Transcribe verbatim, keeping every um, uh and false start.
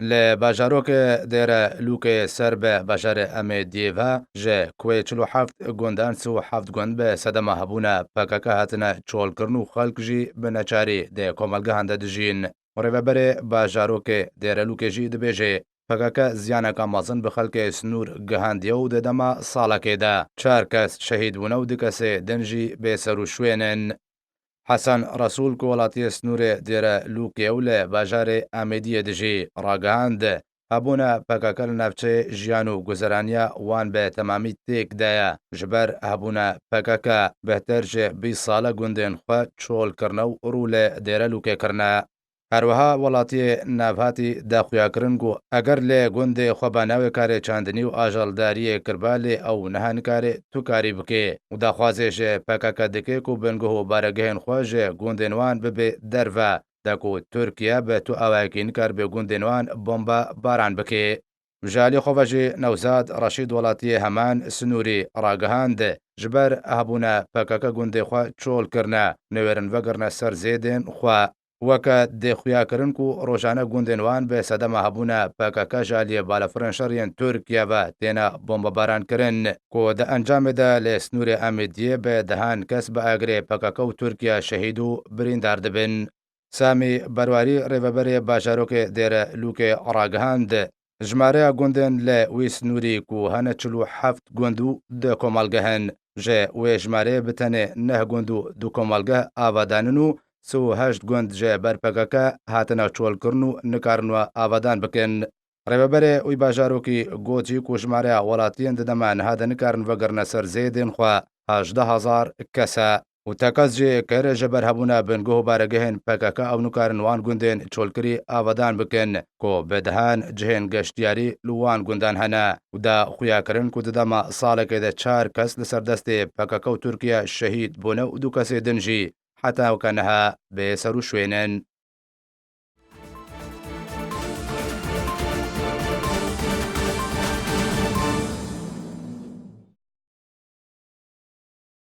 Li bajarokê Dêre Lûkê ser bi bajarê Amêdiyê ve ji ku çil û heft gundan sî û heft gund bi sedema hebûna P K K hatine çolkirin û xelk jî bi neçarî di komelgehan de dijîn. Rêveberê bajarokê Dêre Lûkê jî dibêje, P K K ziyaneka mezin bi xelkê sinûr gihandiye û di dema salekê de çar kes şehîd bûne û du kesê din jî bêserûşwên in. Hesen Resûl ku welatiyê sinûrê Dêre Lûkê û li bajarê Amêdiyê dijî, ragihand, hebûna P K K li navçeyê jiyan û guzeraniya wan bi temamî têk daye. Ji ber hebûna P K K bêhtir ji bîst sal e gundên xwe çol kirine û rû li Dêre Lûkê kirine. Her wiha welatiyê navhatî da xuyakirin ku eger li gundê xwe be newê karê çandinî û ajaldariyê kiriba, lê ew niha nikare tu karî bike û daxwazê ji P K K dike ku binguh û baregehên xwe ji gundên wan bibe derve, da ku Tirkiye bi tu awayekî nikaribe gundên wan bombe baran bike. Ji alî xwe ve jî Newzad Reşîd welatiyê heman sinûrî ragihand, ji ber hebûna P K K gundê xwe çol kirine, newêrin vegirine ser zêdên xwe. Weke dê xuya kirin ku rojane gundên wan bi sedema hebûna P K K ji aliyê balafirên şer yên Tirkiye ve têne bombebaran kirin, ku di encamê de li sinûrê Amêdiyê bi dehan kes bi agirê P K K û Tirkiye şehîd û birîndar dibin. Samî Berwarî, rêveberê bajarokê Dêre Lûkê ragihand, jimareya gundên li wî sinûrî ku hene çil û heft gund û du komelgeh in. Ji wê jimareyê bi tenê neh gund û du komelgeh avadan in û sî û heşt gund ji ber P K K hatine çolkirin û nikarin we avadan bikin. Rêveberê wî bajarokî got jî ku jimareya welatiyên di dema niha de nikarin vegirine ser zêdên xwe hejdeh hezar kes e û tekez jî kir ji ber hebûna binguh û baregehên P K K ew nikarin wan gundên çolkirî avadan bikin ku bi dehan cihên geştiyarî li wan gundan hene û da xuya kirin ku di dema salekê de çar kes li ser destê P K K û Tirkiye şehîd bûne û du kesê din jî heta weke niha bê serûşwênin.